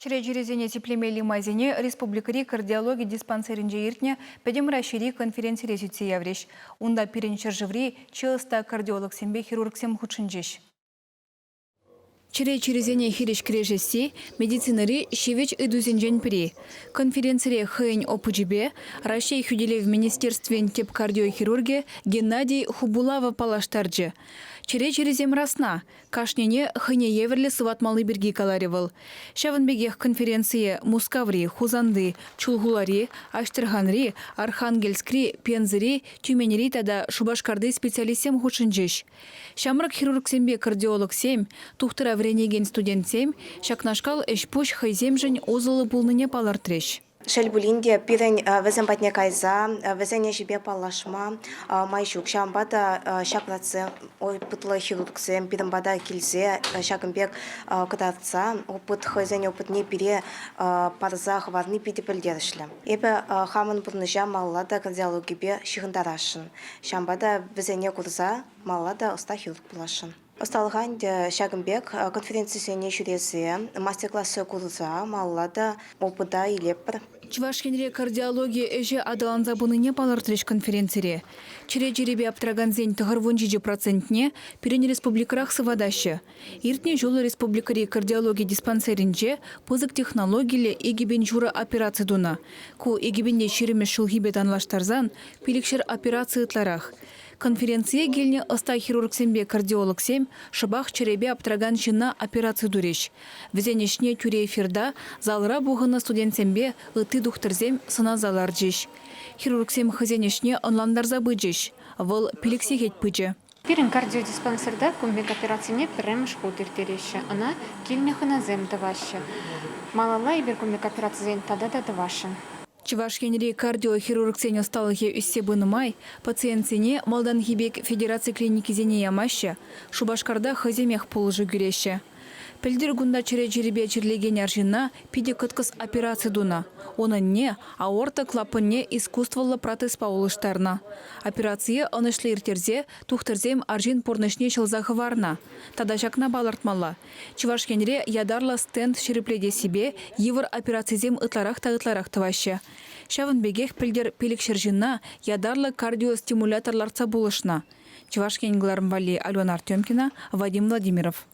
Чӗре чирӗсене сиплемелли майсене республикӑри кардиологи диспансерӗнче иртнӗ Пӗтӗм Раҫҫейри конференцире сӳтсе яврӗҫ. Унта пирӗн ҫӗршыври чи ӑста кардиологсемпе хирургсем хутшӑнчӗҫ. Чӗре чирӗсене хирӗҫ кӗрешесси медицинӑри ҫивӗч ыйтусенчен пӗри. Конференцире хӑйӗн опычӗпе Раҫҫей хӳтӗлев министерствин тӗп кардиохирургӗ Геннадий Хубулава паллаштарчӗ. Чӗре чирӗсем расна, Кашнине хӑйне евӗрлӗ сыватмалли пирки каларӗ вӑл. Ҫавӑн пекех конференцие Мускаври, Хусанти, Чулхулари, Аҫтӑрханри, Архангельскри, Пензӑри, Тюменьри тата Шупашкарти специалистсем хутшӑнчӗҫ. Ҫамрӑк хирургсемпе кардиологсем, тухтӑра вӗренекен студентсем ҫакнашкал ӗҫ-пуҫ хӑйсемшӗн усӑллӑ пулнине палӑртрӗҫ. Шел пулин те, пирӗн вӗсем патне кайса вӗсен ӗҫӗпе паллашма май ҫук. Ҫавӑнпа та ҫак вратсем, опытлӑ хирургсем пирӗн пата килсе ҫакӑн пек кӑтартса опыт хӑйсен опытне пире парса хӑварни питӗ пӗлтерӗшлӗ. Эпӗ хамӑн пурнӑҫа малалла та кардиологипе ҫыхӑнтарасшӑн. Ҫавӑнпа та вӗсене курса малалла та ӑста хирург пуласшӑн. Ӑсталӑха ӗнтӗ ҫакӑн пек конференцисене ҫӳресе, мастер-класса курса малалла та опыта илетпӗр. Чӑваш Енре кардиологи ӗҫӗ аталанса пынине палӑртрӗҫ конференцире. Чӗре чирӗпе аптӑракансен 97 процентне пирӗн республикӑрах сыватаҫҫӗ. Иртнӗ ҫул республикӑри кардиологи диспансерӗнче пысӑк технологиллӗ 2500 операци тунӑ. Ку 2020-мӗш ҫулхипе танлаштарсан 500 операци ытларах. Конференцие килнӗ ӑста хирургсемпе кардиологсем шӑпах чӗрепе аптӑракан ҫынна операци турӗҫ. Вӗсен ӗҫне тӳрӗ эфирта залра пухӑннӑ студентсемпе ытти тухтӑрсем сӑнаса ларчӗҫ. Хирургсем хӑйсен ӗҫне ӑнлантарса пычӗҫ. Вӑл пилӗк сехет пычӗ. Пирӗн кардиодиспансерта кун пек операцине пӗрремӗш хут ирттереҫҫӗ. Ӑна килнӗ хӑнасем тӑваҫҫӗ. Малалла эпир кун пек операцисен тата та тӑвасшӑн. Чӑваш Енри кардиохирургсен ӑсталӑхӗ ӳссе пынӑ май пациентсене малтанхи пек федераци клиникисене ямаҫҫӗ, Шупашкарта хӑйсемех пулӑшу кӳреҫҫӗ. Пӗлтӗр кунта чӗре чирӗпе чирлекен арҫынна питӗ кӑткӑс операци тунӑ. Унӑнне аорта клапанне искусствӑллӑ протезпа улӑштарнӑ. Операцие ӑнӑҫлӑ ирттерсе тухтӑрсем арҫын пурнӑҫне ҫӑлса хӑварнӑ. Тата ҫакна палӑртмалла, Чӑваш Енре ятарлӑ стенд ҫирӗплетессипе йывӑр операцисем ытларах та ытларах тӑваҫҫӗ. Ҫавӑн пекех пӗлтӗр 500 ҫынна ятарлӑ кардиостимулятор лартса пулӑшнӑ. Чӑваш Ен кӑларӑм валли Алена Артемкина, Вадим Владимиров.